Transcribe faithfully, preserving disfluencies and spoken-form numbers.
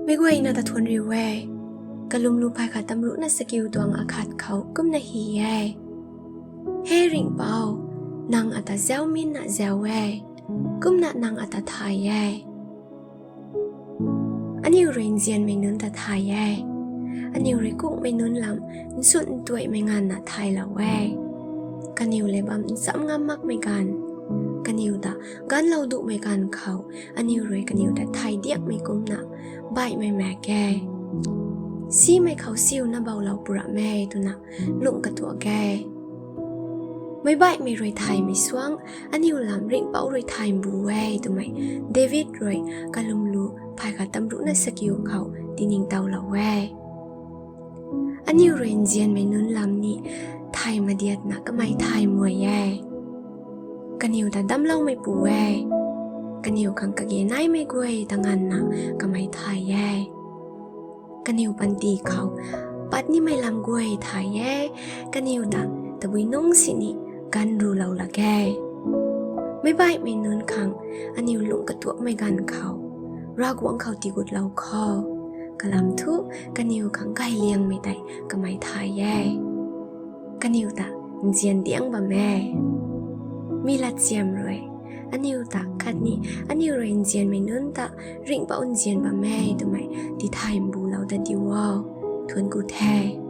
Meic guayna ta thuanc riu e. Kalwmlu phay khat tamruhna sakiu tuang akhat khou kumna hy e: He Ringhpouc, nang ata zauminna zau e, kumna nang ata thay e. Aniu rui nzianmei nunc ta thay e. Aniu rui kungmei nunc lam nsut ntuaimei nganvna thaylou e. Kaniw lev bam ncham ngam makmei ganv, kaniw ta ganclou duhmei ganv khou aniu rui kaniw ta thay diakmei kumcna baihmei maek e. Simei khou siuna boulou purap e twna lungh katuak e. Meic baihmei rui thaymei suangc aniu lam Ringhpouc rui thay mbu e twmei David rui Kalwmlu phay khat tamruhna sakiu khou tiningtowlou e. Aniu rui nzianmei nunc lam ni thay madiatna kamei thay muai e. Kaniw ta damcloumeipu e. Kaniw khang kage naimei guay ta nganvna kamei thay e. Kaniw panty khou pat nimei lam guay thay e. Kaniw ta tabui nungc sini ganv rulou lak e. Meic baihmei nunc khang aniu lungh katuakmei ganv khou Ravguangc khou tigutlou kho. Kalam thu kaniw khang gayliangmei tei kamei thay e. Kaniw ta nzian diang bam e. Mi latchiam rui aniu ta khatni aniu rui nzianmei nunc ta Ringhpouc nzian bam e twmei tithay mbulou dat diu o. Thuanc ku the.